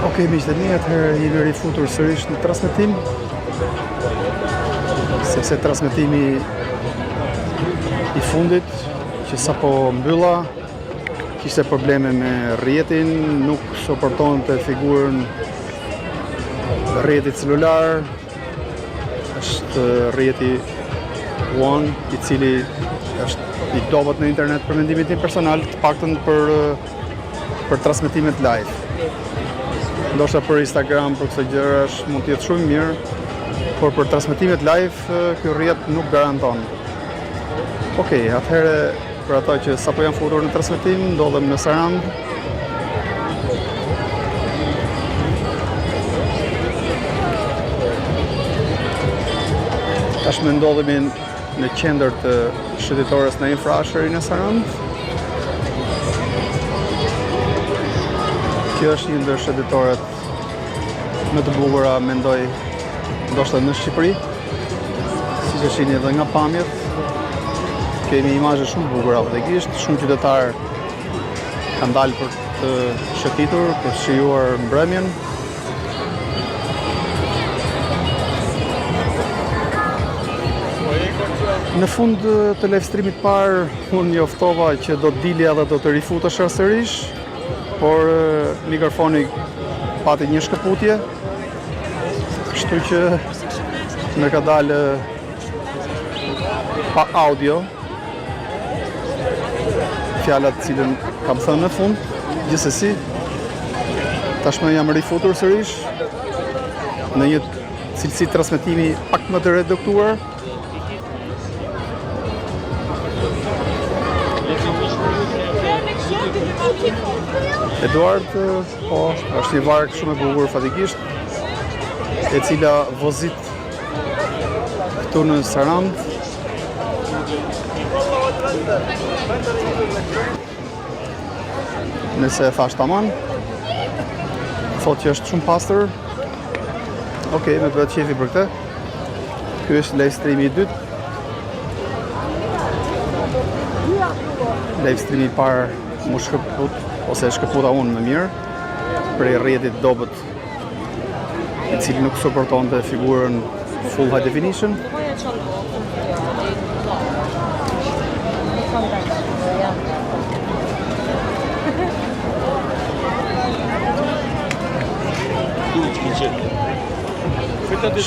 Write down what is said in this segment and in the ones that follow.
Ok, miqtë e mi, atëherë jemi rifutur sërish në transmetim, sepse transmetimi i fundit që sapo mbylla, kishte probleme me rrjetin, nuk suportonte figurën rrjetit celular, është rrjeti One, i cili është i dobët në internet për mendimin tim personal, të paktën për për transmetimet live. Ndoshta për Instagram, për këso gjërash mund të jetë shumë mirë, por për transmetimet live ky rrjet nuk garanton. Okej, atëherë për ata që sapo janë futur në transmetim, ndodhem në Sarandë. Tashmë ndodhemi në qendër të shëtitores Naim Frashëri në Sarandë. Kjo është një ndër shëtitoret më të bukura, mendoj, ndoshta në Shqipëri. Siç e shihni edhe nga pamjet, kemi imazhe shumë të bukura faktikisht, shumë qytetarë kanë dalë për të shëtitur, për të shijuar mbrëmjen. Në fund të live streamit parë, unë njoftova që do të dilja dhe do të rifutesha sërish, por mikrofoni pati një shkëputje, kështu që më ka dalë pa audio fjala të cilën kam thënë në fund, gjithsesi, tashmë jam rifutur sërish në një cilësi transmetimi pak më të reduktuar. Eduard, po, është një varkë shumë e bukur faktikisht, e cila vozit këtu në Sarandë. Nëse e thash taman, thotë që është shumë pastër. Okej, më bëhet qefi për këtë. Ky është live streami i dytë. Live streami i parë mu shkëput, ose e shkëputa unë më mirë, prej rrjetit dobët i cili nuk suportonte figurën full high definition.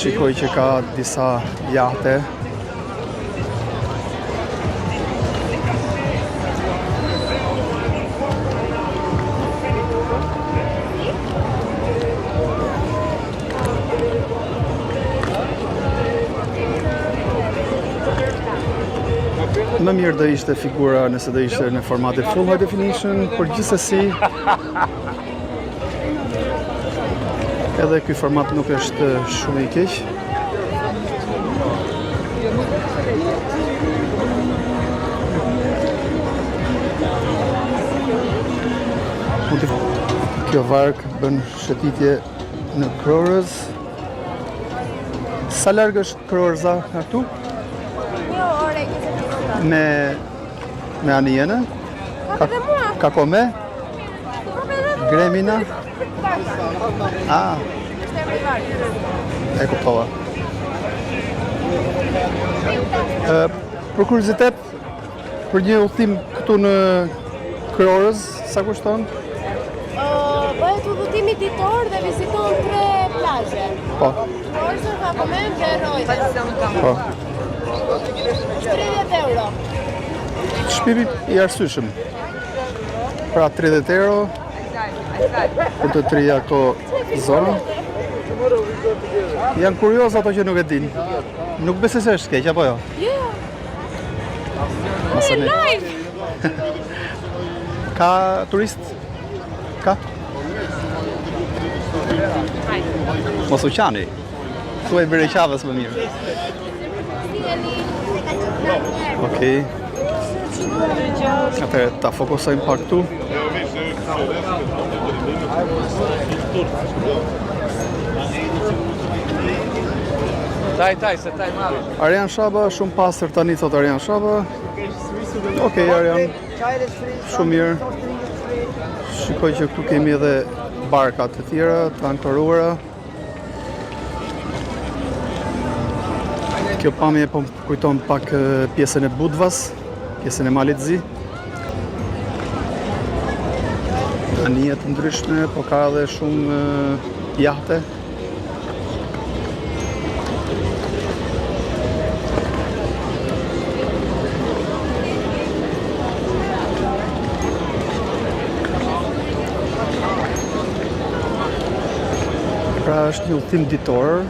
Shikoj që ka disa jahte Më mirë do ishte figura nëse do ishte në formatin full high definition, por gjithsesi edhe ky format nuk është shumë i keq. Kjo varkë bën shëtitje në Krorëz. Sa larg është Krorëza nga këtu? Një orë e 20 minuta. Me me anijen? Ka edhe mua. Ka kome? Gremina? Ah. E kuptova. Ë, për kuriozitet, për një udhëtim këtu në Krorëz, sa kushton? Bëhet udhëtimi ditor dhe viziton tre plazhe. Po. Krorëzën, Kakomen dhe Rojdes. Po. 30 euro. Çmimi i arsyeshëm. Pra 30 euro për të trija këto zona. Janë kurioz ato që nuk e din. Nuk besoj se është keq apo jo? Jo. Masa ne. Live. Ka turist? Ka? Mos u qani. Thuaj bere qavës më mirë. Okej. Atëherë ta fokusojmë pak këtu. Taj, taj, se taj mali. Arjan Shaba, shumë pastër tani thot Arjan Shaba. Okej Arjan. Shumë mirë. Shikoj që këtu kemi edhe Barka të tjera të ankoruara. Kjo pamje po më kujton pak pjesën e Budvas, pjesën e Malit Zi. Anije të ndryshme, po ka edhe shumë jahte. Pra është një udhëtim ditor,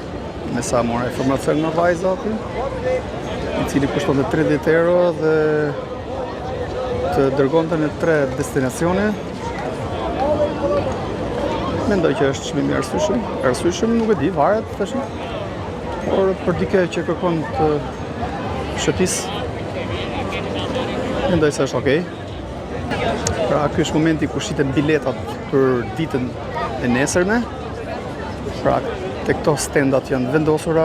me sa mora informacion nga vajza aty, i cili kushtonte 30 euro dhe të dërgonte në tre destinacione. Mendoj që është çmim i arsyeshëm, arsyeshëm nuk e di, varet tash. Por për dikë që kërkon të shëtisë, mendoj se është okay. Pra ky është momenti ku shiten biletat për ditën e nesërme. Pra te këto stendat janë vendosura,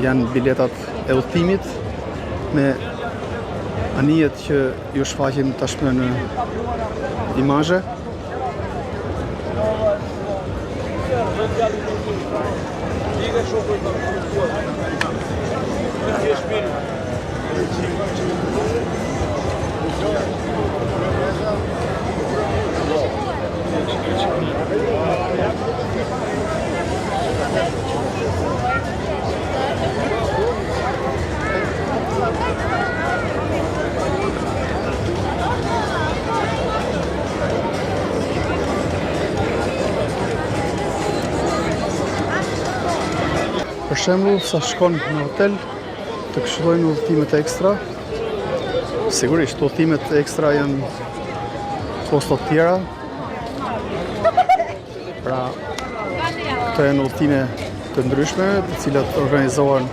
janë biletat e udhëtimit me anijet që ju shfaqim tashmë në imazhe. Për shembull, sa shkon në hotel, të këshillojnë udhëtimet ekstra. Sigurisht, udhëtimet ekstra janë kosto të tjera. Pra, këto janë udhëtime të ndryshme, të cilat organizohen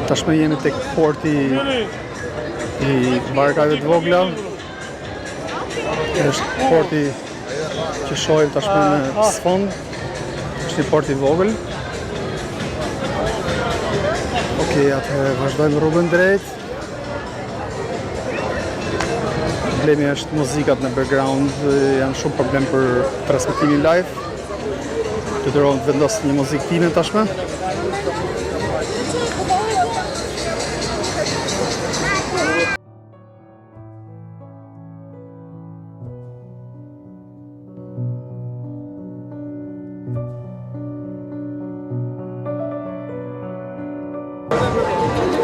Tashmë jemi tek porti i barkave të vogla. Është porti që shohim tashmë në sfond. Është një port i vogël. Okej, atëherë vazhdojmë rrugën drejt. Problemi është muzikat në background janë shumë problem për transmetimin live. Detyrohem të vendos një muzikë time tashmë.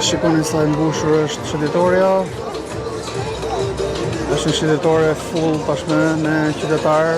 Shikoni sa e mbushur është shëtitorja. Është një shëtitore full tashmë me qytetarë.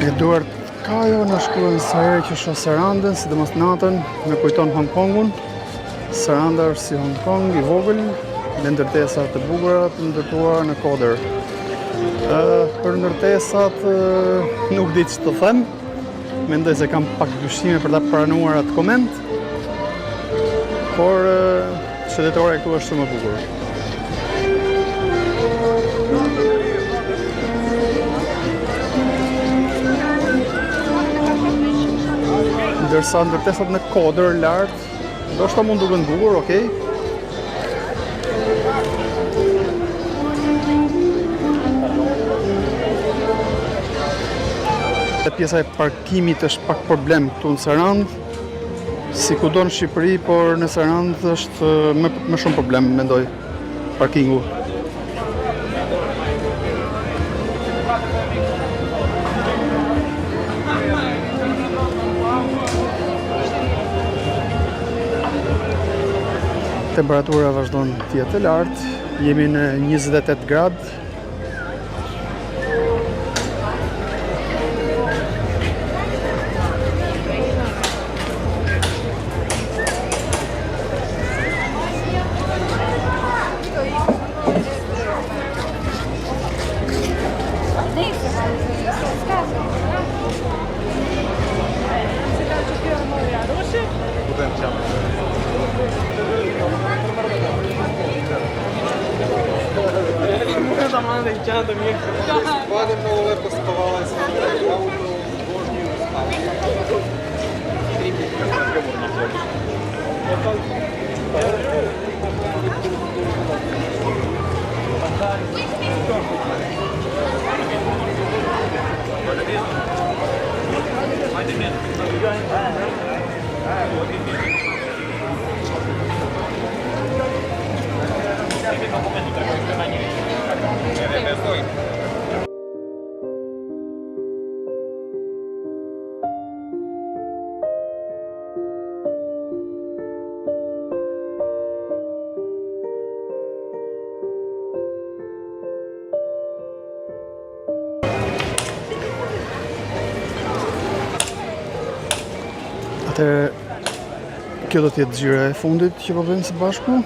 Eduard Kajo na shkruan sa herë që shoh Sarandën, sidomos natën, më kujton Hong Kongun. Saranda është si Hong Kong i vogël, me ndërtesa të bukura të ndërtuara në kodër. Për ndërtesat nuk di ç'të them. Mendoj se kam pak dyshime për ta pranuar atë koment. Por shëtitorja këtu është shumë e bukur. Ndërsa ndërtesat në kodër lart, ndoshta mund duken bukur, okay. Dhe pjesa e parkimit është pak problem këtu në Sarandë, si kudo në Shqipëri, por në Sarandë është më, më shumë problem, mendoj, parkingu. Temperatura vazhdon të jetë e lartë, jemi në 28 gradë, Atëherë, kjo do të jetë xhiro e fundit që po bëjmë së bashku.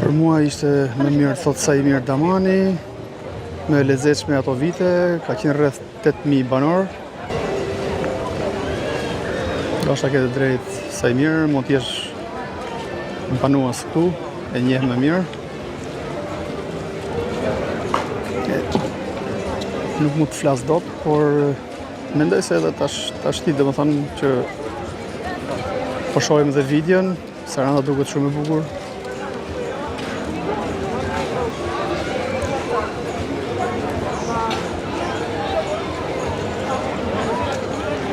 Për mua ishte më mirë, thotë Saimir Damani, më e lezetshme ato vite, ka qenë rreth 8000 banorë. Ndoshta ke të drejtë Saimir, mund të jesh banues këtu, e njeh më mirë. Nuk mund të flas dot, por mendoj se edhe tash tashti domethënë që po shohim dhe videon, Saranda duket shumë e bukur.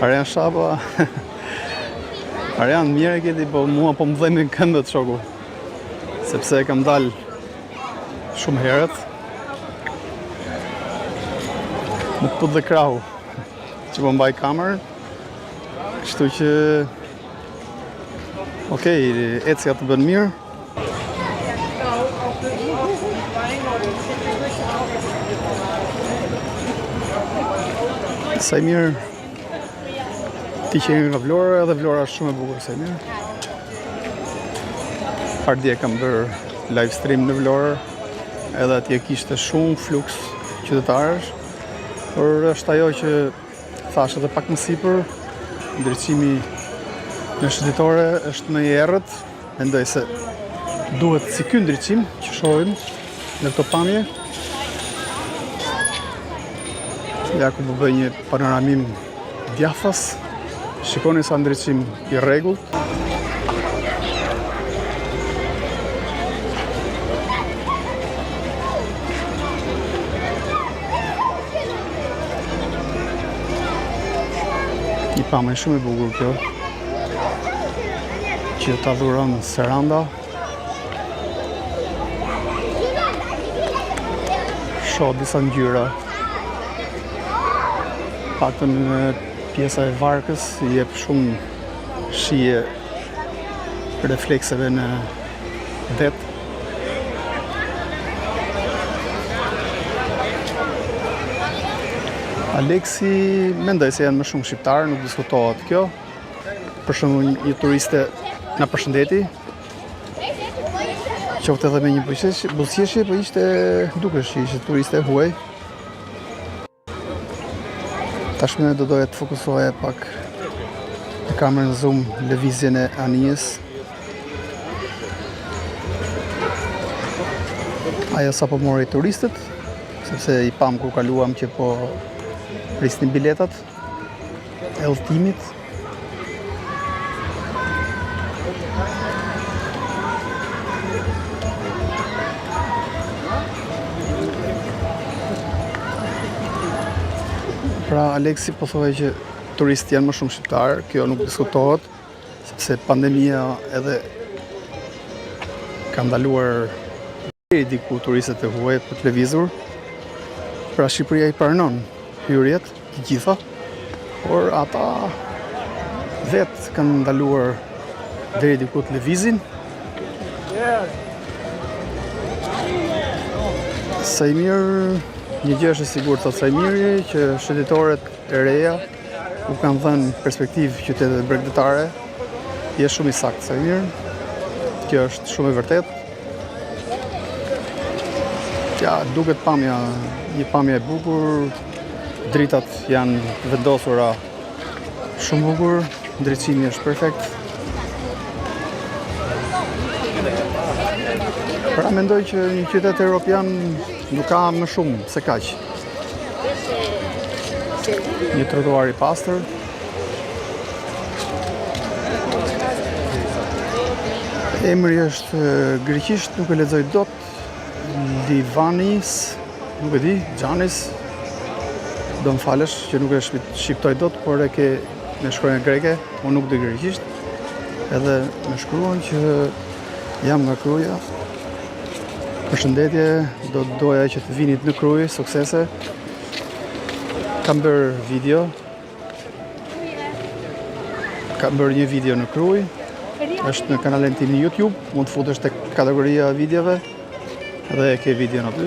Arjan Shaba. Arjan, mirë e ke ti, po mua po më dhembin këmbët shoku. Sepse e kam dalë shumë herët. M'u këput dhe krahu që po mbaj kamerën. Kështu që Okej, ecja të bën mirë. Saimir. Ti që je nga Vlora, edhe Vlora është shumë e bukur Saimir. Pardje kam bërë live stream në Vlorë, edhe atje kishte shumë fluks qytetarësh, por është ajo që Thashë edhe pak më sipër, ndriçimi në shëtitore është më i errët, mendoj se duhet si ky ndriçim që shohim në këto pamje. Ja ku po bëj një panoramim djathtas. Shikoni sa ndriçim i rregullt. Pamje shumë e bukur kjo. Që ta dhuron Saranda. Shoh disa ngjyra. Paktën pjesa e varkës i jep shumë shije reflekseve në det. Aleksi, mendoj se janë më shumë shqiptarë, nuk diskutohet kjo. Për shembull, një turiste na përshëndeti. Qoftë edhe me një buzëqeshje, po ishte dukesh që ishte turiste e huaj. Tashmë do doja të fokusoja pak me kamerën zoom lëvizjen e anijes. Ajo sapo mori turistët, sepse i pamë kur kaluam që po prisnin biletat e udhëtimit. Pra Aleksi po thoja që turistët janë më shumë shqiptarë, kjo nuk diskutohet, sepse pandemia edhe ka ndaluar deri diku turistët e huaj për të lëvizur. Pra Shqipëria i pranon hyrjet të gjitha, por ata vetë kanë ndaluar deri diku të lëvizin. Saimir, një gjë është e sigurt, thotë Saimiri, që shëtitoret e reja u kanë dhënë perspektivë qyteteve bregdetare. Je shumë i saktë, Saimir. Kjo është shumë e vërtetë. Ja, duket pamja, një pamje e bukur, dritat janë vendosura shumë bukur, ndriçimi është perfekt. Pra mendoj që një qytet europian nuk ka më shumë se kaq. Një trotuar i pastër. Emri është greqisht, nuk e lexoj dot. Livanis, nuk e di, Xhanis. Do më falësh që nuk e shqiptoj dot, por e ke me shkronja greke, unë nuk di greqisht. Edhe më shkruan që jam nga Kruja. Përshëndetje, do të doja që të vinit në Krujë, suksese. Kam bërë video. Kam bërë një video në Krujë. Është në kanalin tim në YouTube, mund të futesh tek kategoria e videove dhe e ke videon aty.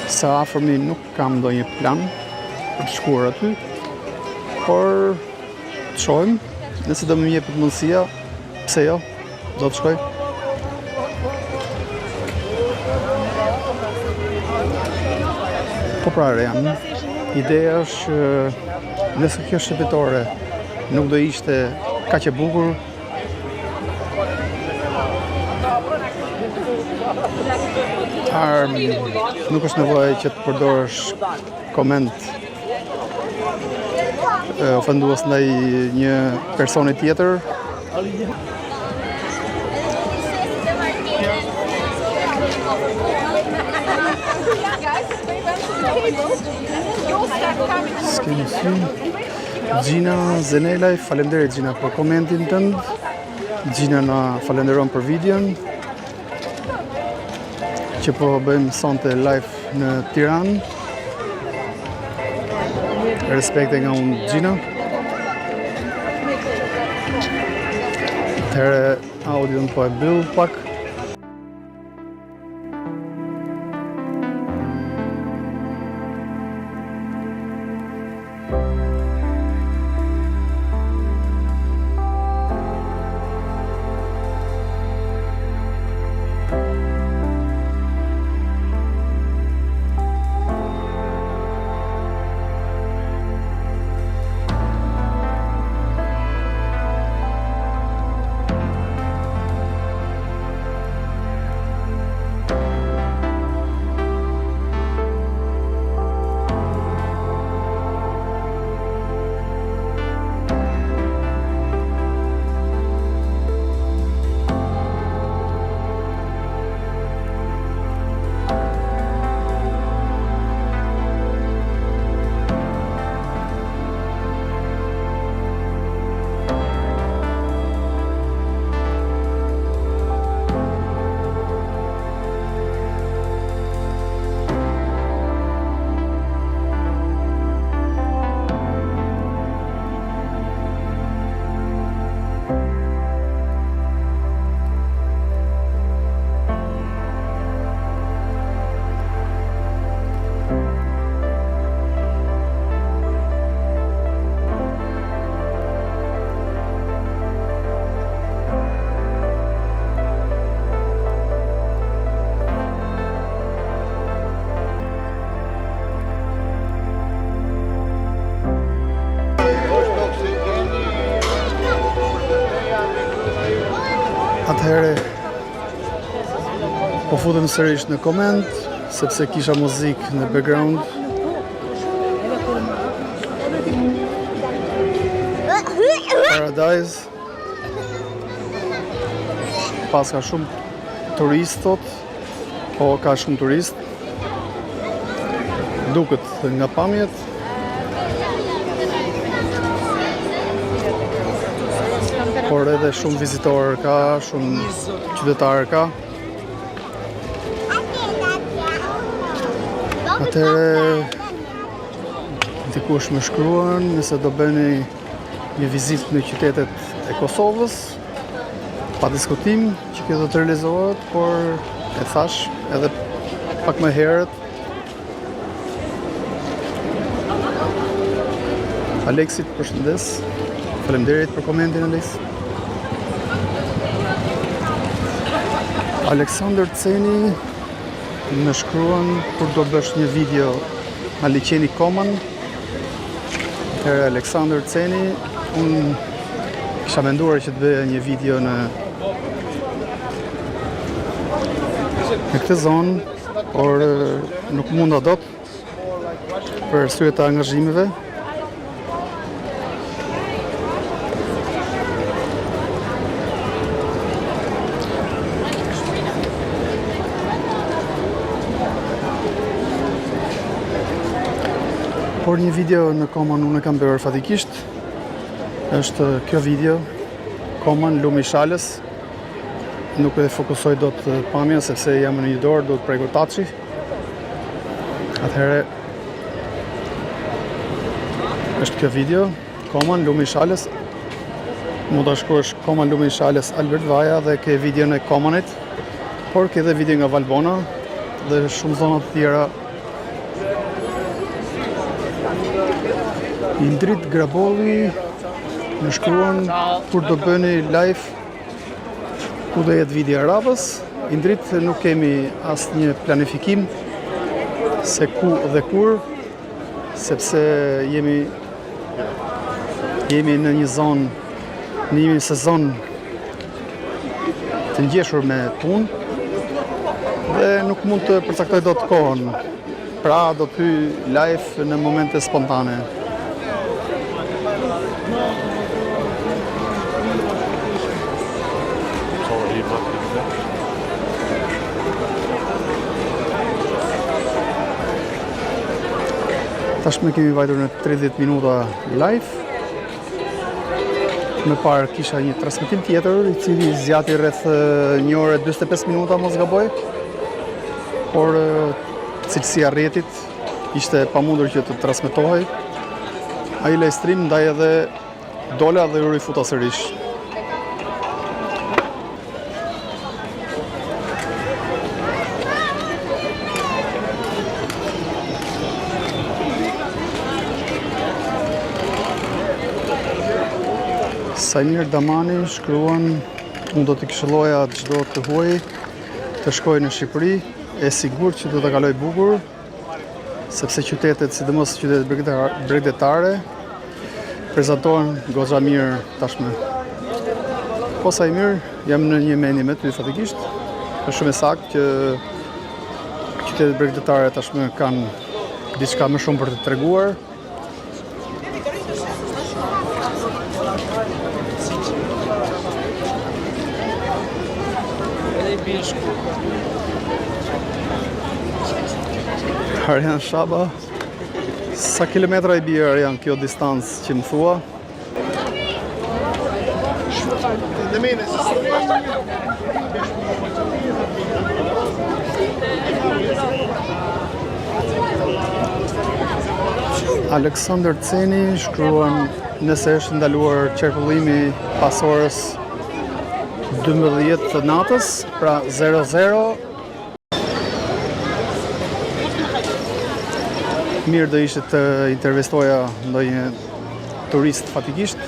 Së afërmi nuk kam ndonjë plan për të shkuar aty, por të shohim, nëse do më jepet mundësia, pse jo, do të shkoj. Po pra, Rejan, ideja është që nëse kjo shëtitore nuk do ishte kaq e bukur, Arm, nuk është nevoja që të përdorësh koment ofendues ndaj një personi tjetër. S'kemi sy. Gjina Zenelaj, faleminderit Gjina për komentin tënd. Gjina na falenderon për videon që po bëjmë sonte live në Tiranë. Respekte nga unë Gjina. Atëherë audion po e mbyll pak. futem sërish në koment, sepse kisha muzikë në background. Paradise. Paska shumë turistë, thot. Po, ka shumë turistë. Duket nga pamjet. Por edhe shumë vizitorë ka, shumë qytetarë ka. Atëherë dikush më shkruan nëse do bëni një vizitë në qytetet e Kosovës, pa diskutim që kjo do të realizohet, por e thashë edhe pak më herët. Aleksit përshëndes. Faleminderit për komentin Aleks. Aleksandër Ceni më shkruan kur do bësh një video nga liqeni Koman. Atëherë Aleksandër Ceni, unë kisha menduar që të bëja një video në në këtë zonë, por nuk munda dot për arsye të angazhimeve. Por një video në Koman unë e kam bërë fatikisht. Është kjo video, Koman, lumi i Shalës. Nuk e fokusoj dot pamjen sepse jam në një dorë, duhet prekur touch-i. Atëherë është kjo video, Koman, lumi i Shalës. Mund ta shkruash Koman, lumi i Shalës, Albert Vaja dhe ke videon e Komanit, por ke edhe video nga Valbona dhe shumë zona të tjera. Indrit Grabolli më shkruan kur do bëni live ku do jetë video e radhës. Indrit nuk kemi asnjë planifikim se ku dhe kur, sepse jemi jemi në një zonë, në një sezon të ngjeshur me punë dhe nuk mund të përcaktoj dot kohën. Pra do të hyj live në momente spontane. Tashmë kemi vajtur në 30 minuta live. Më parë kisha një transmetim tjetër, i cili zgjati rreth 1 orë 45 minuta, mos gaboj. Por cilësia e rrjetit ishte e pamundur që të transmetohej. Ai live stream ndaj edhe dola dhe u rifuta sërish. Sajmir Damani shkruan, unë do t'i këshilloja çdo të huaj të shkojë në Shqipëri, e sigurt që do ta kalojë bukur, sepse qytetet, sidomos qytetet bregdetare, prezantohen goxha mirë tashmë. Po Sajmir, jam në një mendje me ty fatikisht. Është shumë e saktë që qytetet bregdetare tashmë kanë diçka më shumë për të treguar. Arjan Shaba Sa kilometra i bie Arjan kjo distancë që më thua? Aleksandër Ceni shkruan nëse është ndaluar qarkullimi pas orës 12 të natës, pra 00. Mirë do ishte të intervistoja ndonjë turist fatikisht,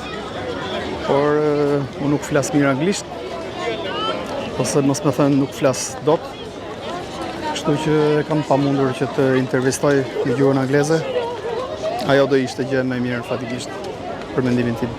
por unë nuk flas mirë anglisht, ose mos me thënë nuk flas dot, kështu që e kam pamundur që të intervistoj në gjuhën angleze. Ajo do ishte gjë më e mirë fatikisht për mendimin tim.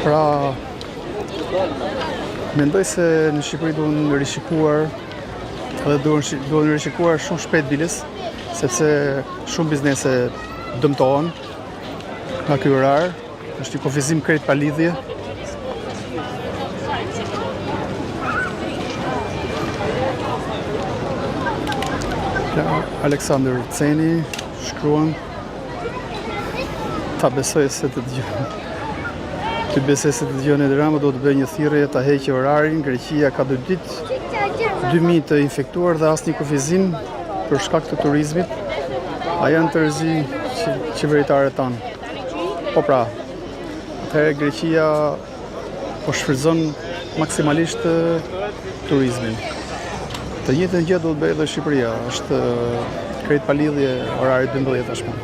Pra, mendoj se në Shqipëri duhen rishikuar dhe duhen duhen rishikuar shumë shpejt biles, sepse shumë biznese dëmtohen nga ky orar, është një kufizim krejt pa lidhje. Aleksandër Ceni shkruan Ta besoj se të dëgjon. Të besoj se të dëgjon Edi Rama do të bëjë një thirrje ta heqë orarin. Greqia ka dy ditë 2000 të infektuar dhe asnjë kufizim për shkak të turizmit. A janë terzi qeveritarët tanë? Po pra, atëherë Greqia po shfrytëzon maksimalisht turizmin. Të njëjtën gjë do të bëjë edhe Shqipëria, është krejt pa lidhje orari 12 tashmë.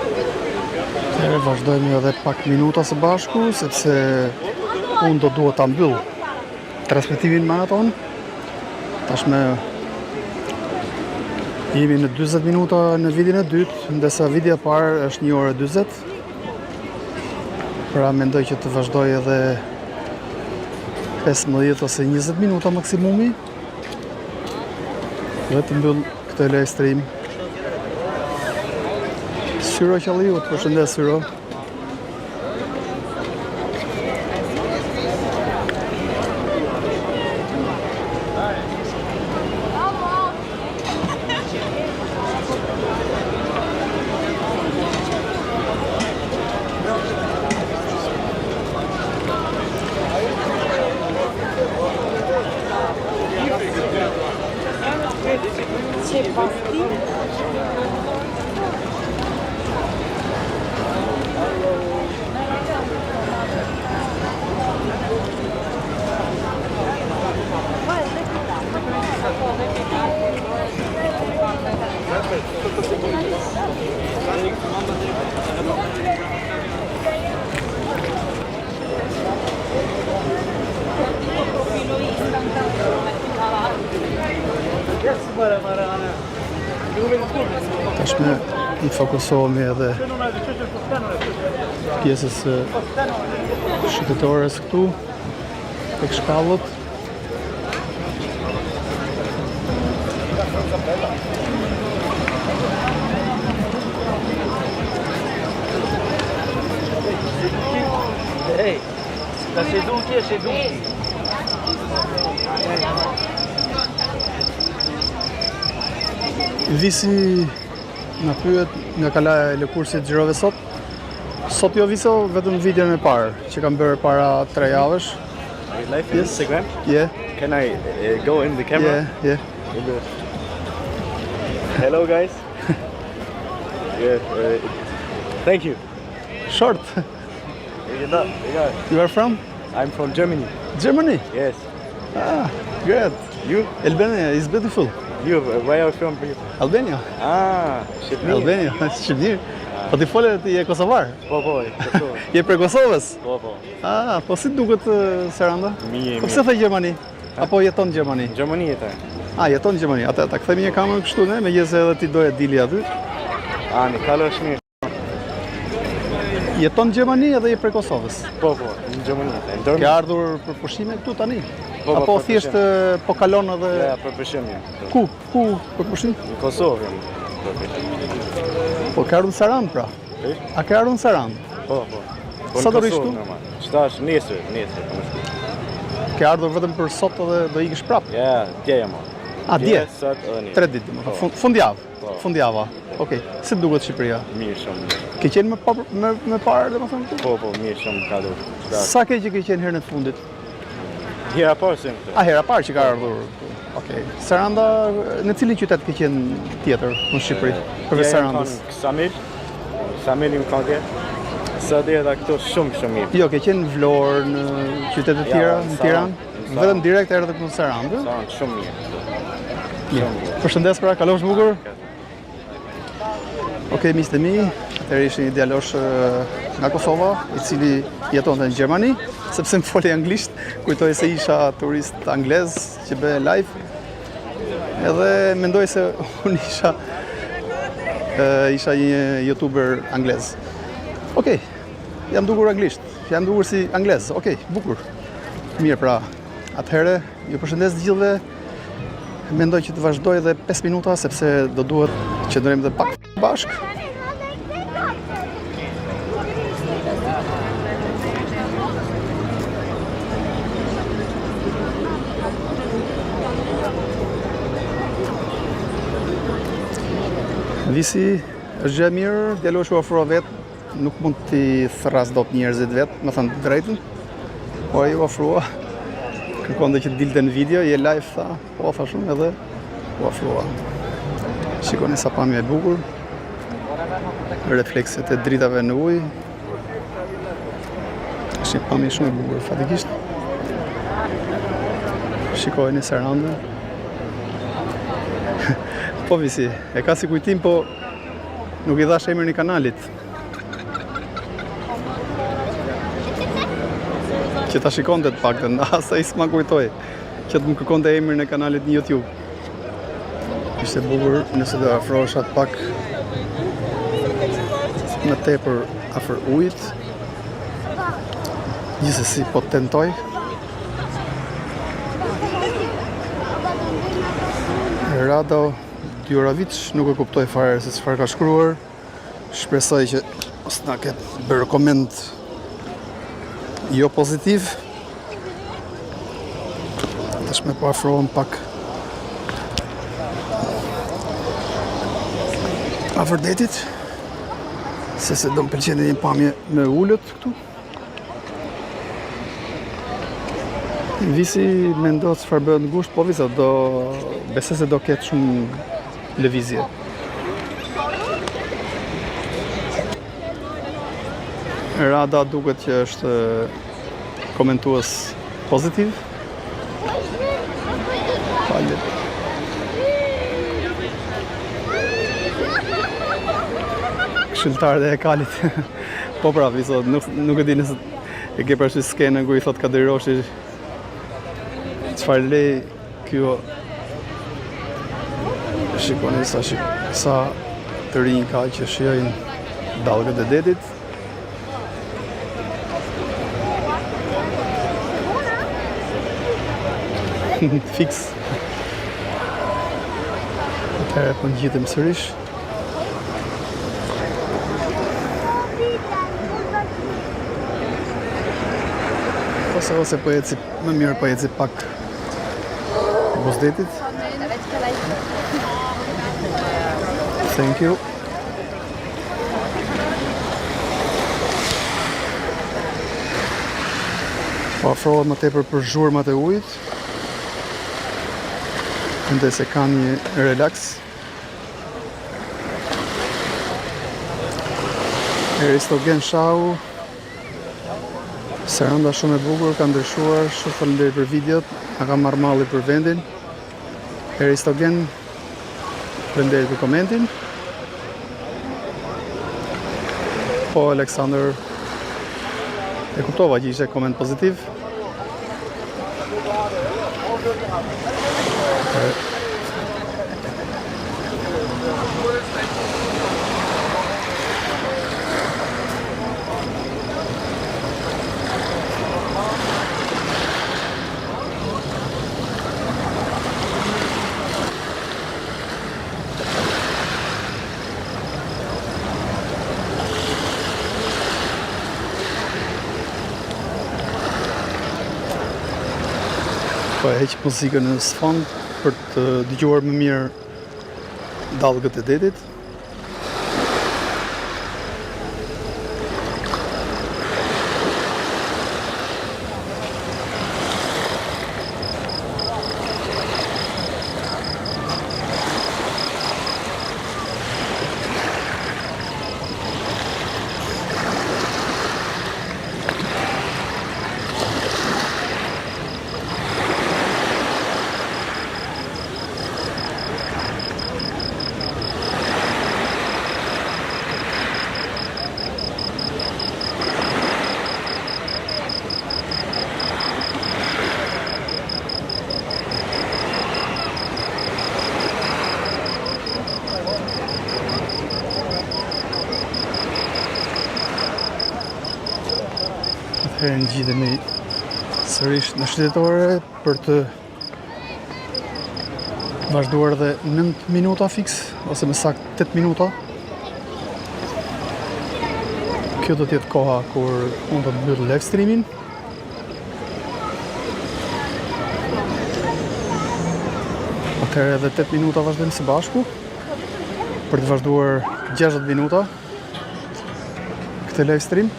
Atëherë vazhdojmë edhe pak minuta së bashku, sepse unë do duhet ta mbyll transmetimin maraton. Tashmë jemi në 40 minuta në videon e dytë, ndërsa videoja e parë është 1 orë 40. Pra mendoj që të vazhdoj edhe 15 ose 20 minuta maksimumi dhe të mbyll këtë live stream. Syro Qalliu, të përshëndes Syro. Tashmë i fokusohemi edhe pjesës së shëtitores këtu, tek shkallët. Hey, da seduti e seduti. Visi na pyet nga kalaja e Lëkurësit xhirove sot. Sot jo Viso, vetëm videon e parë që kam bërë para 3 javësh. Are you live on Instagram? Yeah, Can I uh, go in the camera? yeah, yeah. In the... Hello, guys. yeah. Uh, thank you. Short. Yeah. You are from I'm from Germany. Germany. Yes. Ah, great. You? Albania is beautiful. You? uh, Where are you from? Albania. Ah, Shqipëri. Albania, Shqipëri. Po ti fole ti je kosovar. Po, po, Kosovë. Je prej Kosovës. Po, po. Ah, po si duket eh, Saranda? Mirë, Po pse the Gjermani? Apo jeton në Gjermani? Në Gjermani jetoj. Ah, jeton në Gjermani. Atë ta kthejmë një kamerë kështu ne, megjithëse edhe ti doje dili aty. Ah, në kalo është mirë. Jeton në Gjermani edhe je prej Kosovës. Po, po, në Gjermani jetoj. Në Ke Dortmund. ardhur për pushime këtu tani? Po, po, Apo për thjesht pushim. eh, po kalon edhe Ja, për pushim jam. ku? Ku për pushim? Në Kosovë jam. Për pushim. Po ke ardhur në Sarandë pra. E? A ke ardhur në Sarandë? Po, po. Po Sa do rrish këtu? Qetash nesër, nesër, po më shku. Ke ardhur vetëm për sot edhe do ikësh prapë? Ja, dje jam ardhur. A, dje? Sot edhe nesër. 3 ditë, domethënë. Po. Fund, fundjavë. Po. Fundjava. Okej. Si të duket Shqipëria? Mirë shumë. mirë. Ke qenë më pa, më, më parë, domethënë këtu? Po, po, mirë shumë ka duket. Qetash. Sa ke që ke qenë herën e fundit? Hera parë se këtu. A hera parë që ka ardhur këtu. Okej. Saranda, në cilin qytet ke qenë tjetër në Shqipëri? Përveç Dje jam Sarandës. kanë Ksamil. Ksamil jam kanë dje. Sot erdha këtu shumë shumë mirë. Jo, ke qenë në Vlorë, në qytete të Ja, tjera, në në Sarandë, Tiranë? në Sarandë. Vetëm direkt erdhe këtu në Sarandë. Sarandë shumë mirë. Mirë. Shumë mirë. Përshëndes pra, kalofsh bukur. Okej, miqtë e mi, atëherë ishte një djalosh nga Kosova, i cili jetonte në Gjermani, sepse më foli anglisht, kujtoi se isha turist anglez që bëhe live. Edhe mendoi se unë isha isha një youtuber anglez. Okej, jam dukur anglisht, jam dukur si anglez. Okej, bukur. Mirë pra, atëherë ju përshëndes të gjithëve. Mendoj që të vazhdoj edhe 5 minuta sepse do duhet të qëndrojmë edhe pak bashkë. Visi është gjë e mirë, djaloshi u afrua vetë, nuk mund t'i thërras dot njerëzit vetë, me thënë të drejtën. Po ai u afrua, kërkonte që të dilte në video, je live tha, po tha shumë edhe u afrua. Shikoni sa pamje e bukur. Reflekset e dritave në ujë. Është një pamje shumë e bukur, fatikisht. Shikojeni Sarandën. Po Visi, e ka si kujtim, po nuk i dhash emrin e kanalit. Që ta shikonte të paktën, as ai s'ma kujtoi që të më kërkonte emrin e kanalit në YouTube. Ishte bukur nëse do afrohesha pak më tepër afër ujit. Gjithsesi po tentoj. Rado Djurovic, nuk e kuptoj fare se çfarë ka shkruar. Shpresoj që mos na ketë bërë koment jo pozitiv. Tashmë po afrohem pak afër detit, se se do më pëlqente një pamje më ulët këtu. Visi mendo çfarë bëhet në gusht, po Visa do besoj se do ketë shumë lëvizje. Rada duket që është komentues pozitiv. Falje. Këshilltarët e Kalit. Po pra, Viso, nuk, nuk e di nëse e ke parasysh skenën ku i thot Kadri Roshi çfarë lej kjo shikoni sa shik, sa të rinj ka që shijojnë dallgët e detit. Fiks. Atëherë po ngjitem sërish. Ose ose po eci më mirë po eci pak buzë detit. Thank you. Po afrohet më tepër për zhurmat e ujit. Mendoj se ka një relaks. Aristogen Shau Saranda shumë e bukur, ka ndryshuar, shumë faleminderit për videot, na ka marrë malli për vendin. Aristogen, faleminderit për komentin. Po Aleksandër, e kuptova që ishte koment pozitiv. Po e heq muzikën në sfond për të dëgjuar më mirë dallgët e detit. Atëherë ngjitemi sërish në shëtitore për të vazhduar edhe 9 minuta fiks, ose më saktë 8 minuta. Kjo do të jetë koha kur unë do të mbyll live streamin. Atëherë edhe 8 minuta vazhdojmë së bashku për të vazhduar 60 minuta këtë live stream.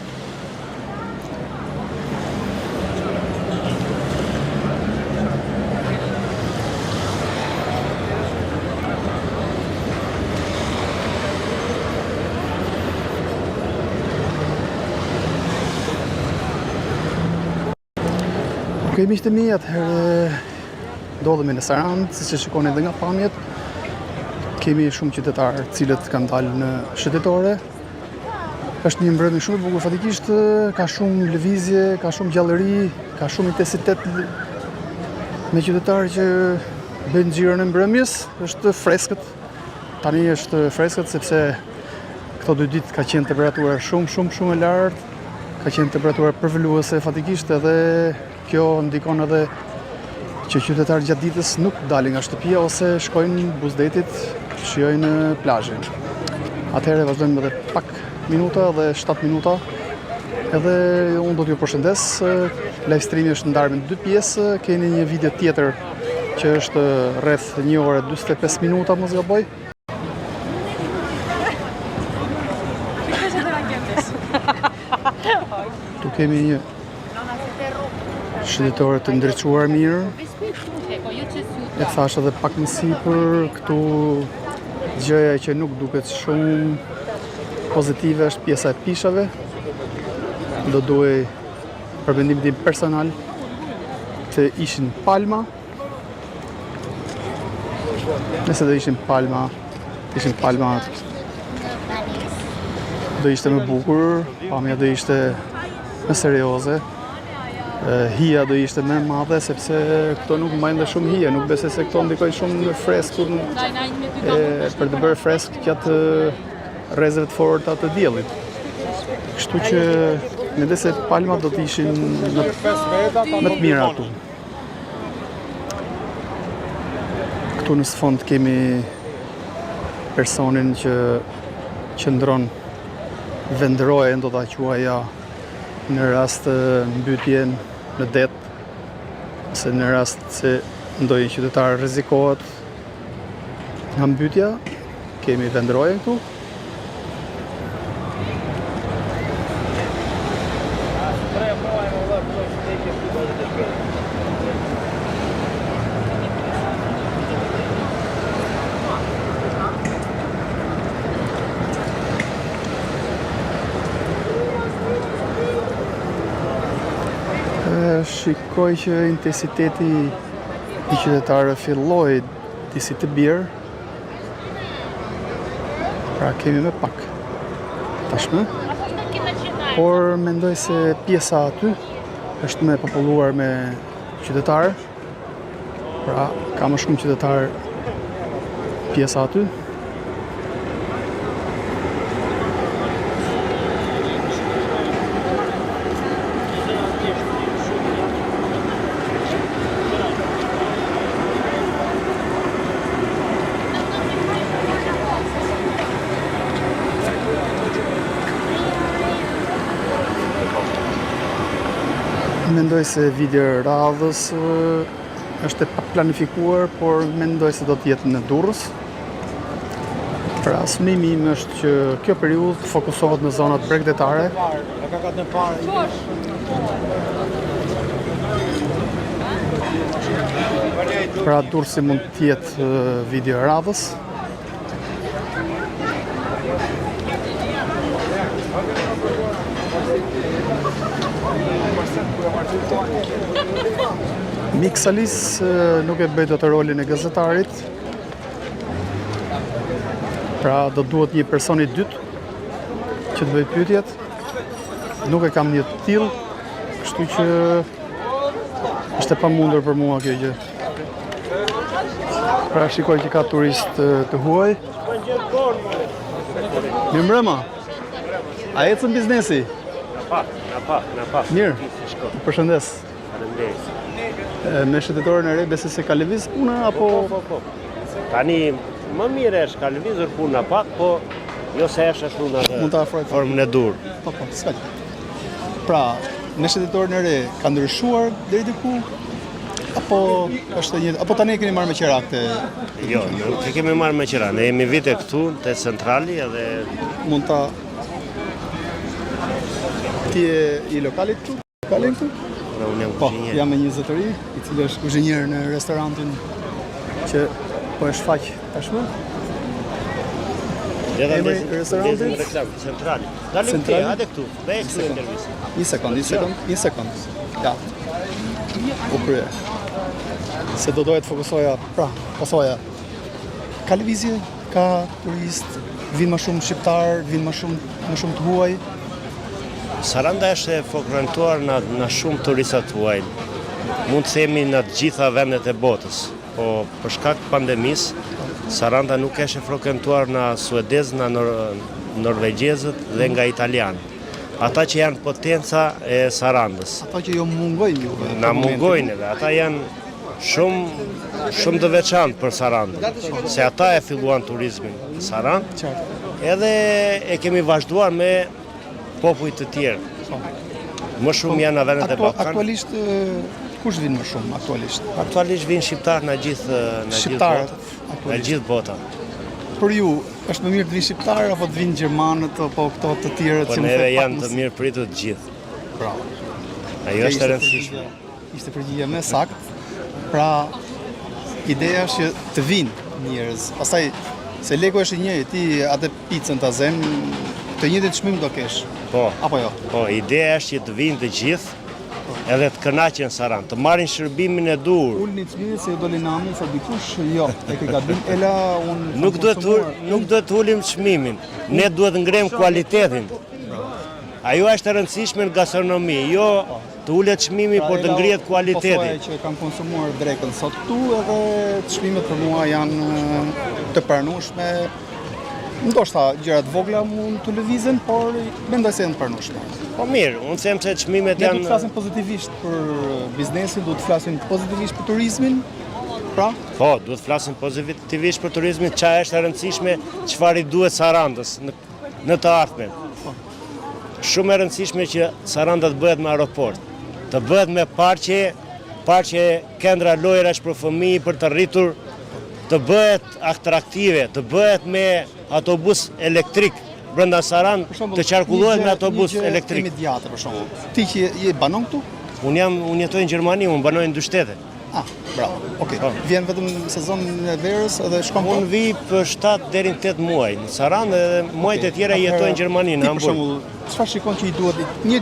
Ok, miqtë e mi, atëherë ndodhemi në Sarandë, siç e shikoni edhe nga pamjet. Kemi shumë qytetarë të cilët kanë dalë në shëtitore. Është një mbrëmje shumë e bukur, faktikisht ka shumë lëvizje, ka shumë gjallëri, ka shumë intensitet me qytetarë që bëjnë xhiron e mbrëmjes, është freskët. Tani është freskët sepse këto dy ditë ka qenë temperatura shumë shumë shumë e lartë, ka qenë temperatura përvëluese faktikisht edhe kjo ndikon edhe që qytetarët gjatë ditës nuk dalin nga shtëpia ose shkojnë buzë detit, shijojnë plazhin. Atëherë vazhdojmë edhe pak minuta dhe 7 minuta. Edhe unë do t'ju përshëndes. Live streami është ndarë në dy pjesë. Keni një video tjetër që është rreth 1 orë 45 minuta, mos gaboj. Ktu kemi një shëtitore të ndriçuar mirë. E thashë edhe pak më sipër, këtu gjëja që nuk duket shumë pozitive është pjesa e pishave. Do duhej për mendimin tim personal të ishin palma. Nëse do ishin palma, ishin palma do ishte më bukur, pamja do ishte më serioze, hija do ishte më e madhe sepse këto nuk mbajnë dhe shumë hije, nuk besoj se këto ndikojnë shumë në freskun e, për të bërë fresk gjatë rrezeve të forta të diellit. Kështu që mendoj se palmat do të ishin më, më të mira aty. Këtu në sfond kemi personin që qëndron vendroje, do ta quaja në rast mbytje në det, ose në rast se ndonjë qytetar rrezikohet nga mbytja, kemi vendrojen këtu. Shikoj që intensiteti i qytetarëve filloi disi të bjerë. Pra kemi më pak tashmë. Por mendoj se pjesa aty është më e populluar me qytetarë. Pra ka më shumë qytetarë pjesa aty. Mendoj se video e radhës. Është e paplanifikuar, por mendoj se do të jetë në Durrës. Pra, synimi im është që kjo periudhë të fokusohet në zonat bregdetare. Pra, Durrësi mund të jetë video e radhës. Miksalis nuk e bëj dot rolin e gazetarit. Pra do duhet një person i dytë që të bëjë pyetjet. Nuk e kam një të tillë, kështu që është e pamundur për mua kjo gjë. Pra shikoj që ka turistë të huaj. Mirëmbrëma. A ecën biznesi? Na pak, na pak, na pak. Mirë. Përshëndes. Faleminderit. Me shëtitoren e re besoj se ka lëviz puna apo Po, po, po. Tani më mirë është ka lëvizur puna pak, po jo se është ashtu në Mund ta afroj formën e duhur. Po, po, s'ka gjë. Pra, me shëtitoren e re ka ndryshuar deri diku apo është e njëjtë, apo tani e keni marrë me qera këtë? Jo, nuk e kemi marrë me qera. Ne jemi vite këtu te centrali edhe mund ta Ti je i lokalit këtu? Lokalin këtu? Dhe unë jam Po, kuzhinier. jam me një zotëri, i cili është kuzhinier në restorantin që po e shfaq tashmë. Edhe Emri ndezim- i restorantit? ndezim reklamë, Centrali. Dalim këtej, Centrali? hajde këtu, bëj këtu intervistë. Një sekond, një sekond, një sekond. Ja. U krye. Se do doja të fokusoja, pra, po thoja. Ka lëvizje, ka turist, vinë më shumë shqiptar, vinë më shumë më shumë të huaj. Saranda është e frekuentuar nga, nga shumë turista të huaj. Mund të themi në të gjitha vendet e botës, po për shkak të pandemisë, Saranda nuk është e frekuentuar nga suedezët, nga nor norvegjezët dhe nga italianët. Ata që janë potenca e Sarandës. Ata që ju mungojnë juve. Na për momentin. mungojnë edhe, ata janë shumë shumë të veçantë për Sarandën, se ata e filluan turizmin në Sarandë, Qartë. edhe e kemi vazhduar me popuj të tjerë. Më shumë janë në vendet e Aktu- Ballkanit. Aktualisht e, kush vin më shumë aktualisht? Aktualisht vinë shqiptarë në gjithë në gjithë Shqiptarët, bota. Në aktualisht. gjithë bota. Për ju, është më mirë të vinë shqiptarë apo të vinë gjermanët apo këto të tjerët Po që më neve the pak janë më të s- mirë pritur të gjithë. Bravo. Ajo Kjo është e ishte rëndësishme. përgjigja- Ishte përgjigja më e saktë. Pra, ideja është që të vinë njerëz. Pastaj se leku është i njëjtë, ti atë picën ta zëm, të njëjtin çmim do kesh. Po. Apo jo? Po, ideja është që të vinë të gjithë edhe të kënaqen në Sarandë, të marrin shërbimin e duhur. Ulni çmimin se ju doli nami, sa dikush, jo, e ke gabim. Ela unë kam Nuk duhet të ul, konsumuar- nuk duhet të ulim çmimin. Ne duhet të ngrem kualitetin. Ajo është e rëndësishme në gastronomi, jo të ulet çmimi, Pra, por të Ela, ngrihet Po kualiteti. thoja që kam konsumuar drekën sot këtu edhe çmimet për mua janë e, të pranueshme. Ndoshta gjëra të vogla mund të lëvizen, por mendoj se janë të pranueshme. Po mirë, unë them se çmimet Ne duhet janë të flasim pozitivisht për biznesin, duhet të flasim pozitivisht për turizmin. Pra, Po, duhet të flasim pozitivisht për turizmin, ça është e rëndësishme, çfarë i duhet Sarandës në, në të ardhmen. Shumë e rëndësishme që Saranda të bëhet me aeroport, të bëhet me parqe, parqe qendra lojrash për fëmijë, për të rritur, të bëhet atraktive, të bëhet me autobus elektrik brenda Sarandë, për shembull, të qarkullohet një me gjë- autobus një gjë elektrik. Imediate për shembull. Ti që je, je banon këtu? Unë jam unë jetoj në Gjermani, unë banoj në dy shtete. Ah, bravo. Okej. Po. Vjen vetëm në sezonin e verës edhe shkon Unë vi për 7 deri në 8 muaj në Sarandë dhe muajt e tjera jetoj në Gjermani, në Ti për Hamburg. shembull, çfarë shikon që i duhet një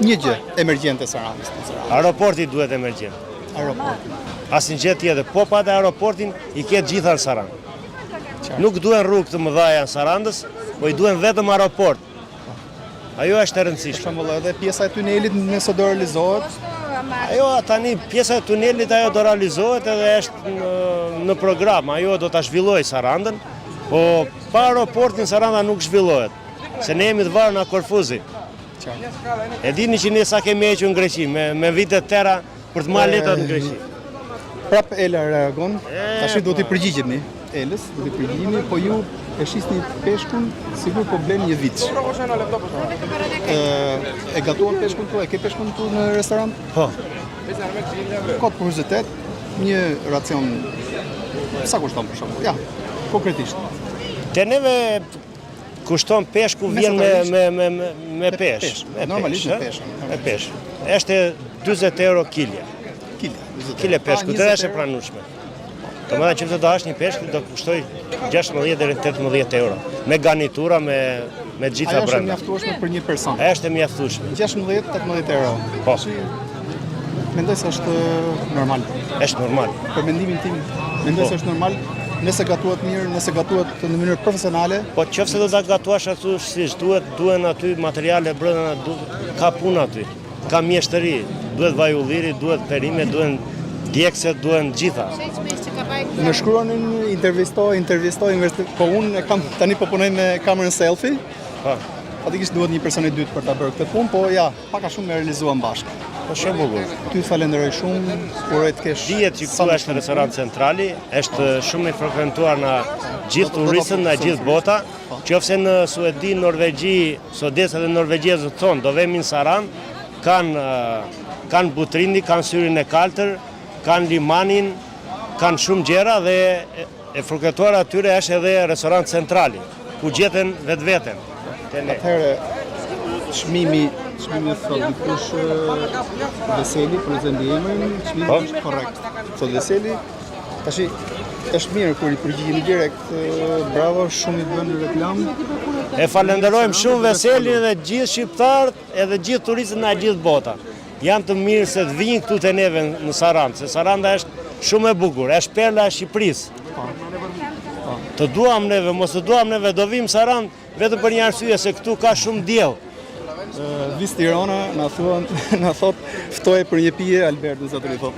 një gjë emergjente Sarandës, në Sarandë? Aeroporti duhet emergjent. Aeroporti. Asnjë gjë tjetër. Po pa atë aeroportin i ke të gjitha në Sarandë. Nuk duhen rrugë të mëdha në Sarandës, po i duhen vetëm aeroport. Ajo është e Për rëndësishme. shembull, edhe pjesa e tunelit nëse do realizohet, Ajo tani pjesa e tunelit ajo do realizohet edhe është në, në program, ajo do ta zhvillojë Sarandën, po pa aeroportin Saranda nuk zhvillohet, se ne jemi të varur nga Korfuzi. E dini që ne sa kemi hequr në Greqi me, me vite të tëra për të marrë letrat në Greqi. prap Ela reagon. Tash duhet i po. përgjigjemi Elës, duhet i përgjigjemi, po ju e shisni peshkun sigur po blen një vit. Ë, e gatuan peshkun tu, e ke peshkun tu në restorant? Po. Ka kuriozitet. Një racion sa kushton për shembull? Ja, konkretisht. Te neve kushton peshku vjen me me me me me peshë, me normalisht me peshë, me peshë. Është 40 euro kilja. Kilja, 40. Kile peshku, dhe është e pranueshme. Domethënë që do hash një peshk do kushtojë 16 deri 18 euro me garnitura me me gjitha brenda. Ajo është e mjaftueshme për një person. Është e mjaftueshme. 16-18 euro. Po. Mendoj se është normal. Është normal. Për mendimin tim, mendoj po. se është normal nëse gatuhet mirë, nëse gatuhet në mënyrë profesionale. Po qoftë se do ta gatuash ashtu siç duhet, duhen aty materiale brenda, ka punë aty. Ka mjeshtëri, duhet vaj ulliri, duhet perime, duhen djegëse, duhen gjitha. Më shkruanin intervisto, intervisto, intervisto, po unë e kam tani po punoj me kamerën selfie. Po. Faktikisht duhet një person i dytë për ta bërë këtë punë, po ja, pak a shumë e realizuam bashkë. Po shumë bukur. Ty falenderoj shumë, uroj të kesh Dihet që këtu është restorant Centrali, është shumë i frekuentuar nga gjithë turistët, nga gjithë bota. Qoftë se në Suedi, Norvegji, Suedezët dhe Norvegjezët thonë, do vemi në Sarandë, kanë kanë Butrintin, kanë Syrin e Kaltër, kanë limanin, kanë shumë gjëra dhe e frekuentuar atyre është edhe restorant Centrali, ku gjetën vetveten. Atëherë, çmimi, çmimi thotë dikush Veseli, për të mbiemrin, çmimi po? është korrekt. Thotë Veseli, Tashi është mirë kur i përgjigjemi direkt, bravo, shumë i bën reklamë. E falenderojmë shumë Veselin dhe gjithë shqiptarët edhe gjithë turistët nga gjithë bota. Janë të mirë se të vijnë këtu te neve në Sarandë, se Saranda është shumë e bukur, është perla e Shqipërisë. Po. Po. Të duam neve, mos të duam neve, do vijmë Sarandë Vetëm për një arsye se këtu ka shumë diell. Vis Tirana na thuan na thot ftoje për një pije Albertin zotëri thot.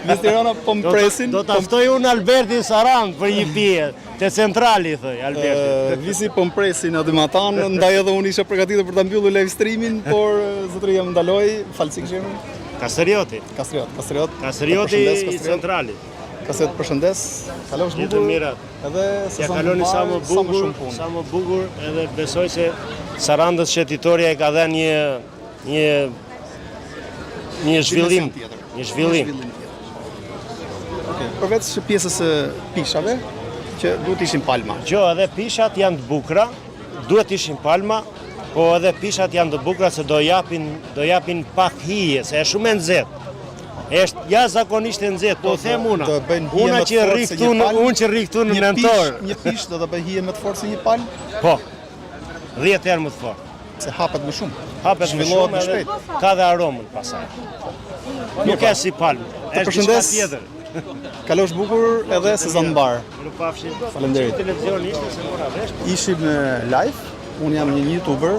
Vis Tirana po më presin. Do ta po ftoj unë Albertin Sarandë për një pije te Centrali thoj Alberti. Visi po më presin aty matanë, ndaj edhe unë isha përgatitur për ta mbyllur live streamin, por zotëria më ndaloi, fal si kishim. Kastrioti. Kastriot, Kastriot. Kastrioti i Centralit. Kastriot përshëndes. Kalofsh bukur. Edhe ja kaloni sa më bukur, sa më bukur, edhe besoj se Sarandës shëtitorja i ka dhënë një një një zhvillim, një zhvillim. Okej, përveç pjesës së pishave që duhet ishin palma. Jo, edhe pishat janë të bukura, duhet ishin palma, po edhe pishat janë të bukura se do japin do japin pak hije, se është shumë e nxehtë. Është jashtëzakonisht e nxehtë, po them unë. Do bëjnë hije më të fortë se një palmë. Unë që rri këtu në nëntor. Një pishë do të bëjë hije më të fortë se një palmë? Po. 10 herë më të fortë. Se hapet më shumë. Hapet më shumë, më shpejt. Ka dhe aromën pasaj. Nuk është si palmë. Të përshëndes. Tjetër. Kalofsh bukur edhe sezon mbarë. Mirupafshim. Faleminderit. Televizion ishte se mora vesh. Ishim live. Unë jam një YouTuber,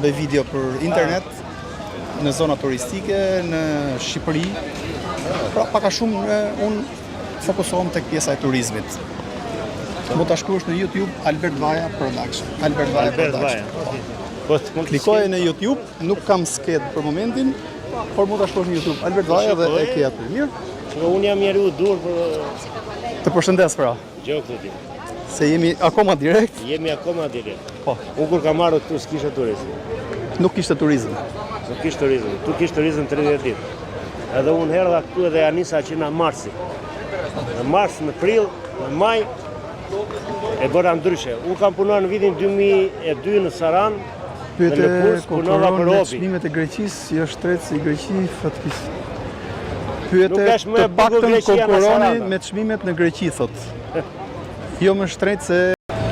bëj video për internet. në zona turistike në Shqipëri. Pra pak a shumë unë fokusohem tek pjesa e turizmit. Mund ta shkruash në YouTube Albert Vaja Production. Albert Vaja Albert Production. Vaja. Po, po Klikoje në YouTube, nuk kam skedë për momentin, por mund ta shkruash në YouTube Albert Vaja dhe e ke aty. Mirë. Që unë jam njeriu i duhur për Të përshëndes pra. Gjë këtu ti. Se jemi akoma direkt. Jemi akoma direkt. Po. Unë kur kam ardhur këtu s'kishte turizëm. Nuk kishte turizëm. Nuk kishte turizëm. Këtu kishte turizëm 30 ditë. Edhe unë erdha këtu edhe ja nisa që në marsi. Në mars, në prill, në maj, e bëra ndryshe. Unë kam punuar në vitin 2002 në Sarandë, Pyete punova për hobi. Çmimet e Greqisë, si është shtrenjtë si Greqi, fatkis. Pyete të paktën konkurroni me çmimet në Greqi, thot. Jo më shtrenjtë se...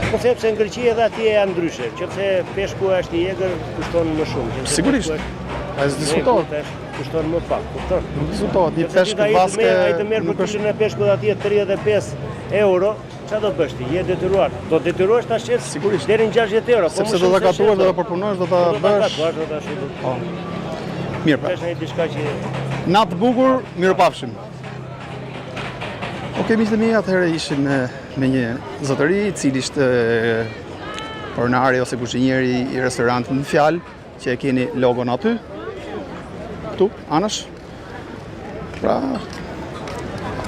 Po sepse në Greqi edhe atje janë ndryshe, qoftë peshku është i egër, kushton më shumë. Sigurisht, a s'diskutohet. Kushton më pak, kupton? Nuk diskutohet, një peshk vaske... Ai të merr për kilon e peshkut atje 35 euro, Ça do bësh ti? Je detyruar. Do detyrohesh ta shesësh Sigurisht. deri në 60 euro. Po Sepse do ta gatuash, do ta përpunosh, do ta bësh. Do ta gatuash, do ta shesësh. Po. Mirë pra. Është një diçka që Natë bukur, mirupafshim. Okej, miqtë e mi, atëherë ishim me, me një zotëri, i cili ishte pronari ose kuzhinieri i restorantit në fjalë, që e keni logon aty, këtu, anash. Pra,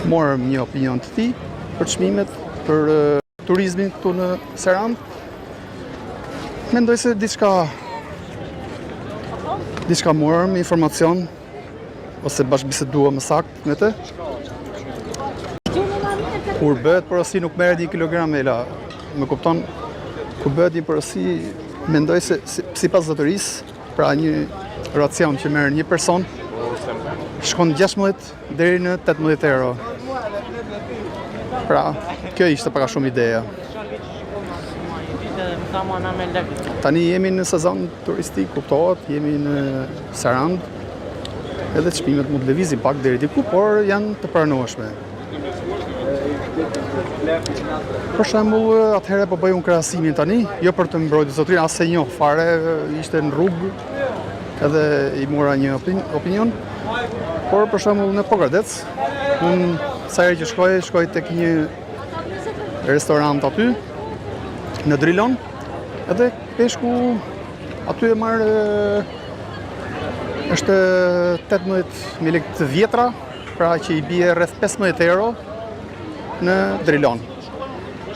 morëm një opinion të tij për çmimet, për turizmin këtu në Sarandë. Mendoj se diçka diçka morëm informacion ose bashkëbiseduam më saktë me të. Kur bëhet porosi nuk merret një kilogram ela. Më kupton? Kur bëhet një porosi, mendoj se sipas zotërisë, pra një racion që merr një person, shkon 16 deri në 18 euro. Pra, kjo ishte pak a shumë ideja. Tani jemi në sezon turistik, kuptohet, jemi në Sarandë, edhe çmimet mund të lëvizin pak deri diku, por janë të pranueshme. Për shembull, atëherë po bëj unë krahasimin tani, jo për të mbrojtur zotërinë, as e njoh fare, ishte në rrugë, edhe i mora një opinion. Por për shembull në Pogradec, unë sa herë që shkoj, shkoj tek një restorant aty në Drilon, edhe peshku aty e marr është 18.000 lekë të vjetra, pra që i bie rreth 15 euro në Drilon.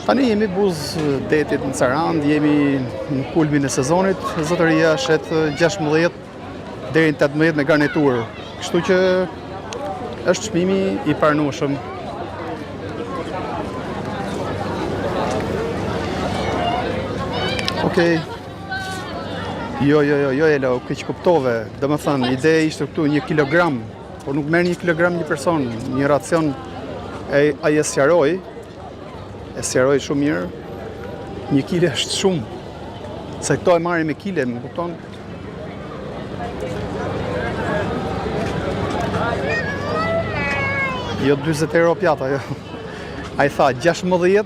Tani jemi buzë detit në Sarandë, jemi në kulmin e sezonit, zotëria shet 16 deri në 18 me garniturë. Kështu që është çmimi i pranueshëm. Okej. Jo, jo, jo, jo, Elo, keqkuptove. Domethënë, ideja ishte këtu një kilogram, por nuk merr një kilogram një person, një racion e ai e sqaroi, E sqaroi shumë mirë. Një kile është shumë. Se këto e marrin me kile, më kupton? Jo 40 euro pjata, jo. Ai tha 16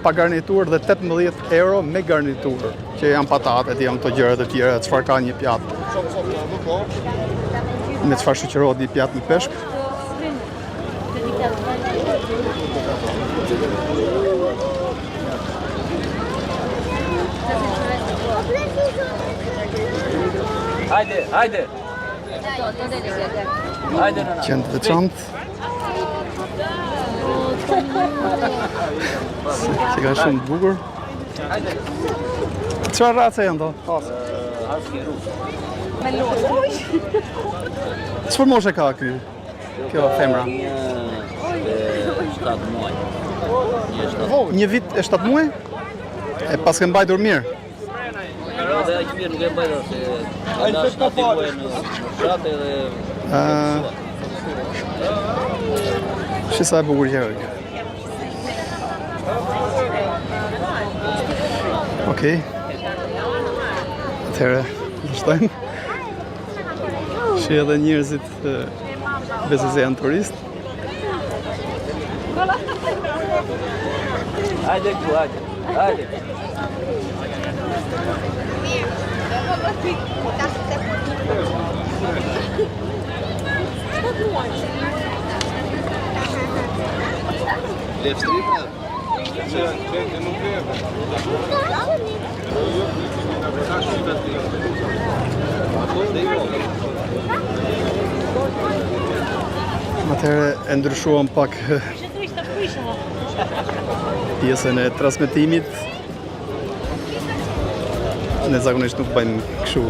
pa garniturë dhe 18 euro me garniturë, që janë patatet, janë këto gjërat e tjera, çfarë ka një pjatë. Me çfarë shoqërohet një pjatë me peshk? Hajde, hajde. Hajde nëna. Qen të veçantë. Që ka shumë të bukur. Çfarë race janë to? Husky rus. Çfarë moshe ka ky? Kjo femra. Një 7 muaj. Një 7. Një vit e 7 muaj? E paske mbajtur mirë. Edhe aq mirë nuk e mbajta se ai la 7 muaj në fshat edhe Ë Shi sa e bukur që është. Okej. Atëherë, vazhdojmë. Shi edhe njerëzit besoj se janë turistë. Hajde këtu, hajde. Hajde. Atëherë e ndryshuam pak pjesën e transmetimit. Ne zakonisht nuk bëjmë kështu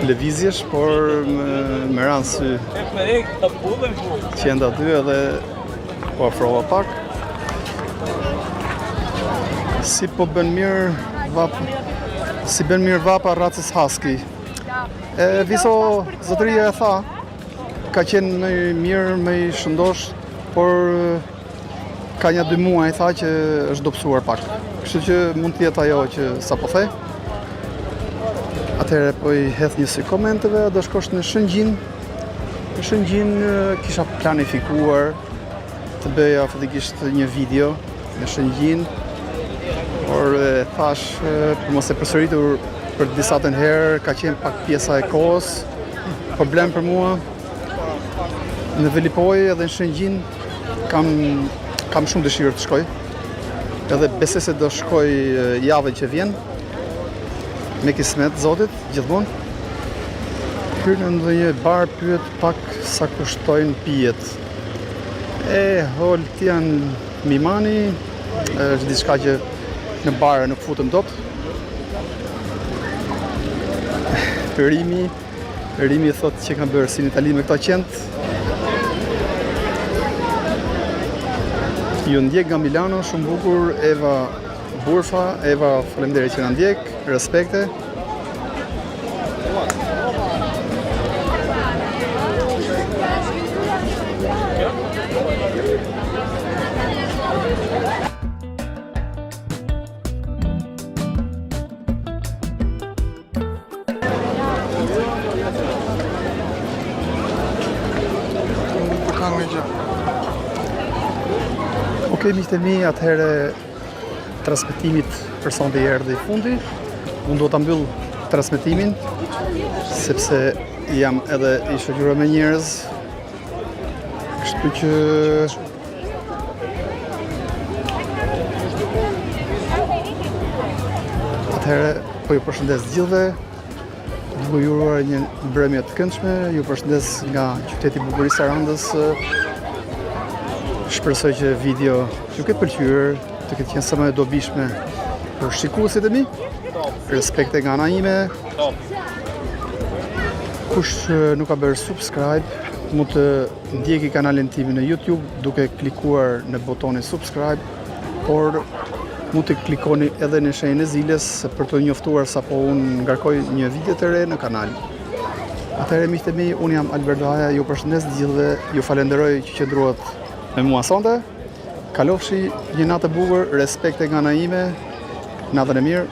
lëvizjesh, por më, më ra në sy qentë aty edhe u afrova pak. Si po bën mirë vap si bën mirë vapa racës husky. E Viso zotëria e tha, ka qenë më i mirë, më i shëndosh, por ka nja dy muaj tha që është dobësuar pak. Kështu që mund të jetë ajo që sapo the. Atëherë po i hedh një sy komenteve, do shkosh në Shëngjin. Në Shëngjin kisha planifikuar të bëja faktikisht një video në Shëngjin, por e thash për mos e përsëritur për disatën herë, ka qenë pak pjesa e kohës, problem për mua. Në Velipojë edhe në Shëngjin kam kam shumë dëshirë të shkoj. Edhe besoj se do shkoj javën që vjen. Me kismet Zotit, gjithmonë. Hyr në ndonjë bar pyet pak sa kushtojnë pijet. E Holtian Mimani është diçka që në bare nuk futem dot. Rimi, Rimi thotë që kanë bërë si në Itali me këto qentë. Ju ndjek nga Milano, shumë bukur, Eva Burfa, Eva, faleminderit që na ndjek, respekte. Ok, miqtë e mi, atëherë transmetimit për sonte i erdhi fundi. Unë do ta mbyll transmetimin, sepse jam edhe i shoqëruar me njerëz. Kështu që Atëherë, po ju përshëndes të gjithëve, duke ju uruar një mbrëmje të këndshme, ju përshëndes nga qyteti i bukur i Sarandës. Shpresoj që video t'ju ketë pëlqyer, të ketë qenë sa më e dobishme për shikuesit e mi. Respekte nga ana ime. Kush nuk ka bërë subscribe, mund të ndjeki kanalin tim në YouTube duke klikuar në butonin subscribe, por mund të klikoni edhe në shenjën e ziles për t'u njoftuar sapo unë ngarkoj një video të re në kanal. Atëherë miqtë e mi, unë jam Albert Daja, ju përshëndes të gjithëve, ju falenderoj që qëndruat me mua sonte. Kalofshi një natë të bukur, respekte nga ana ime, natën e mirë.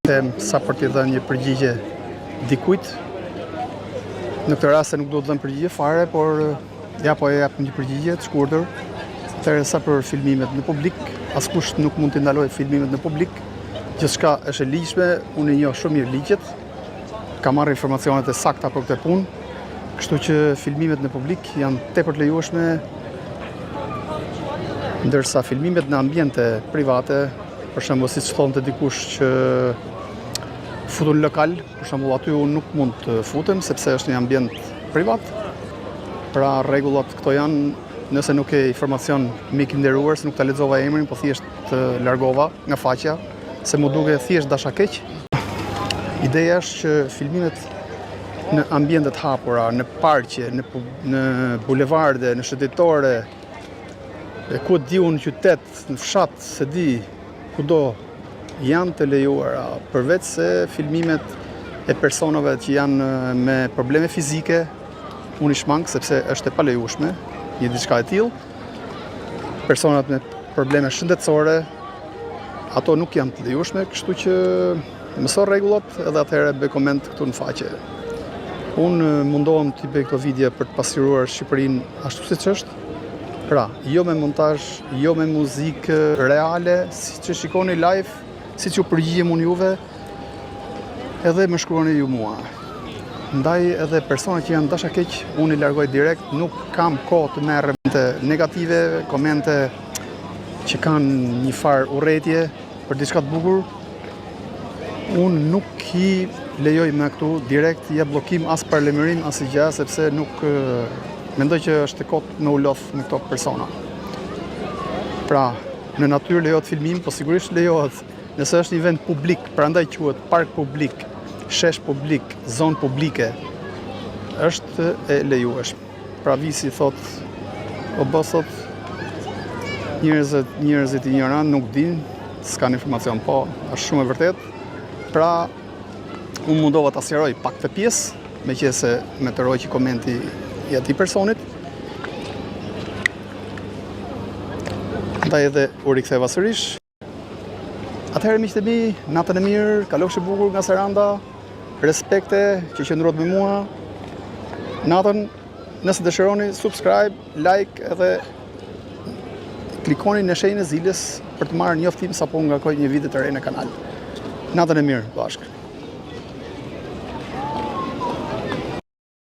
Them sa për t'i dhënë një përgjigje dikujt. Në këtë rast nuk duhet dhënë përgjigje fare, por ja po e jap një përgjigje të shkurtër. Atëherë sa për filmimet në publik, askush nuk mund t'i ndalojë filmimet në publik. Gjithçka është e ligjshme, unë i njoh shumë mirë ligjet. Kam marrë informacionet e sakta për këtë punë. Kështu që filmimet në publik janë tepër të lejueshme, ndërsa filmimet në ambiente private Për shembull, siç thonte dikush që futu në lokal, për shembull aty unë nuk mund të futem sepse është një ambient privat. Pra rregullat këto janë, nëse nuk ke informacion mik i nderuar, se nuk ta lexova emrin, po thjesht të largova nga faqja, se m'u duke thjesht dashakeq. Ideja është që filmimet në ambiente të hapura, në parqe, në në bulevarde, në shëtitore, e ku di unë në qytet, në fshat, s'e di, kudo janë të lejuara, përveç se filmimet e personave që janë me probleme fizike, unë i shmang sepse është e palejueshme, një diçka e tillë. Personat me probleme shëndetësore, ato nuk janë të lejueshme, kështu që mëso rregullat edhe atëherë bëj koment këtu në faqe. Unë mundohem t'i bëj këto video për të pasqyruar Shqipërinë ashtu siç është, Pra, jo me montazh, jo me muzikë reale, siç e shikoni live, siç ju përgjigjem unë juve, edhe më shkruani ju mua. Ndaj edhe persona që janë dashakeq, unë i largoj direkt, nuk kam kohë të merrem komente negative, komente që kanë një farë urrejtje për diçka të bukur, unë nuk i lejoj më këtu direkt, ja bllokim as paralajmërim asgjë, sepse nuk mendoj që është e kotë me u lodh me këto persona. Pra, në natyrë lejohet filmim, po sigurisht lejohet nëse është një vend publik, prandaj quhet park publik, shesh publik, zonë publike, është e lejueshme. Pra Visi thot, o bo thot, njerëzit, njerëzit injorantë nuk din, s'kan informacion, po, është shumë e vërtetë. Pra, unë mundova ta sqaroj pak këtë pjesë, meqenëse më tërhoqi komenti i atij personit. Ndaj edhe u riktheva sërish. Atëherë miqtë e mi, natën e mirë, kalofshi bukur nga Saranda, respekte që qëndruat me mua. Natën, nëse dëshironi, subscribe, like edhe klikoni në shenjën e ziles për të marrë njoftim sapo unë ngarkoj një video të re në kanal. Natën e mirë, bashkë.